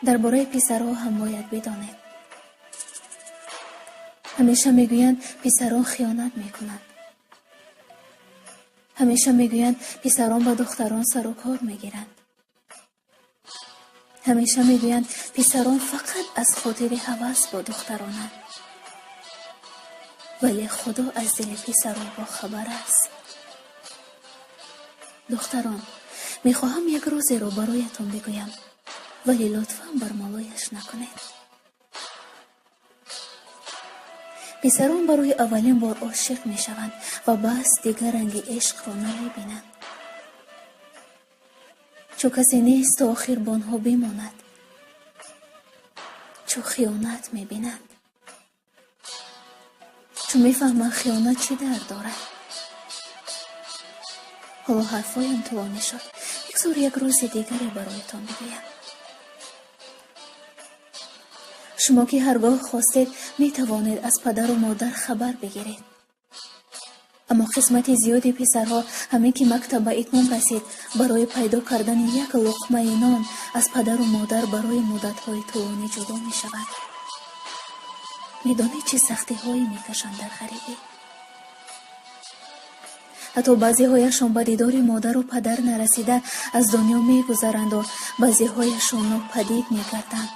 Дар бораи писарҳо ҳам бояд бидонед. Ҳамеша мегӯянд, писарон хиёнат мекунанд. Ҳамеша мегӯянд, писарон ба духтарон сару кор мегиранд. Ҳамеша мегӯянд, писарон фақат аз хотири ҳавас бо духтаронанд. Вале Худо аз дили писарон бохабар аст. Духтарон, мехоҳам як розеро бароятон бигӯям, вале лутфан бармалояш накунед. Писарон барои аввалин бор ошиқ мешаванд ва бас дигар ранги ишқро намебинанд. Чу касе нест то охир бо онҳо бимонад, чу хиёнат мебинанд, чу мефаҳманд хиёнат чӣ дард дорад. Ҳоло ҳарфҳоям тӯлонӣ шуд. Бигзор як рӯзи дигаре бароятон бигӯям. Шумо ки ҳаргоҳ хостед, метавонед аз падару модар хабар бигиред. Аммо қисмати зиёди писарҳо ҳамин ки мактаб ба итмом расид, барои пайдо кардани як луқмаи нон аз падару модар барои муддатҳои тӯлонӣ ҷудо мешаванд. Медонед, чӣ сахтиҳое мекашанд дар ғарибӣ? Ҳатто баъзеҳояшон ба дидори модару падар нарасида аз дунё мегузаранду баъзеҳояшон нопадид мегарданд.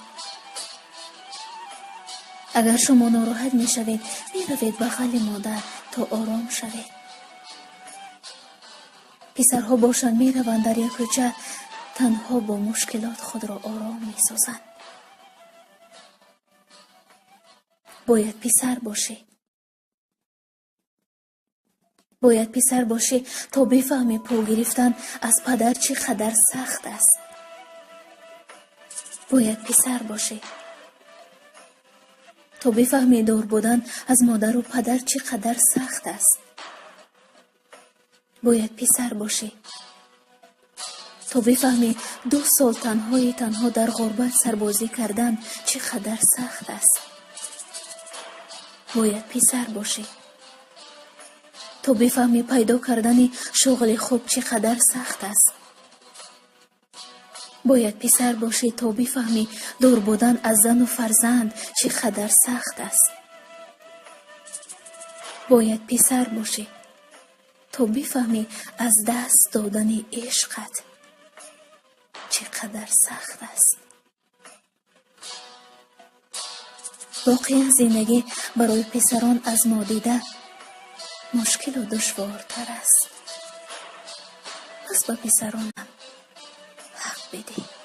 Агар шумо нороҳат мешавед, меравед бағали модар то ором шавед. Писарҳо бошанд, мераванд дар як кӯча, танҳо бо мушкилот худро ором месозанд. Бояд писар бошӣ. Бояд писар бошӣ, то бифаҳмӣ пул гирифтан аз падар чӣ қадар сахт аст. Бояд писар бошӣ, то бифаҳмӣ дур будан аз модару падар чӣ қадар сахт аст. Бояд писар бошӣ, то бифаҳмӣ 2 сол танҳои танҳо дар ғурбат сарбозӣ кардан чӣ қадар сахт аст. Бояд писар бошӣ, то бифаҳмӣ пайдо кардани шуғли хуб чӣ қадар сахт аст. Бояд писар бошӣ, то бифаҳмӣ дур будан аз зану фарзанд чӣ қадар сахт аст. Бояд писар бошӣ, то бифаҳмӣ аз даст додани ишқат чӣ қадар сахт аст. Воқеан зиндагӣ барои писарон аз мо дида мушкилу душвортар аст. Пас ба писаронам ҳақ бидеҳ.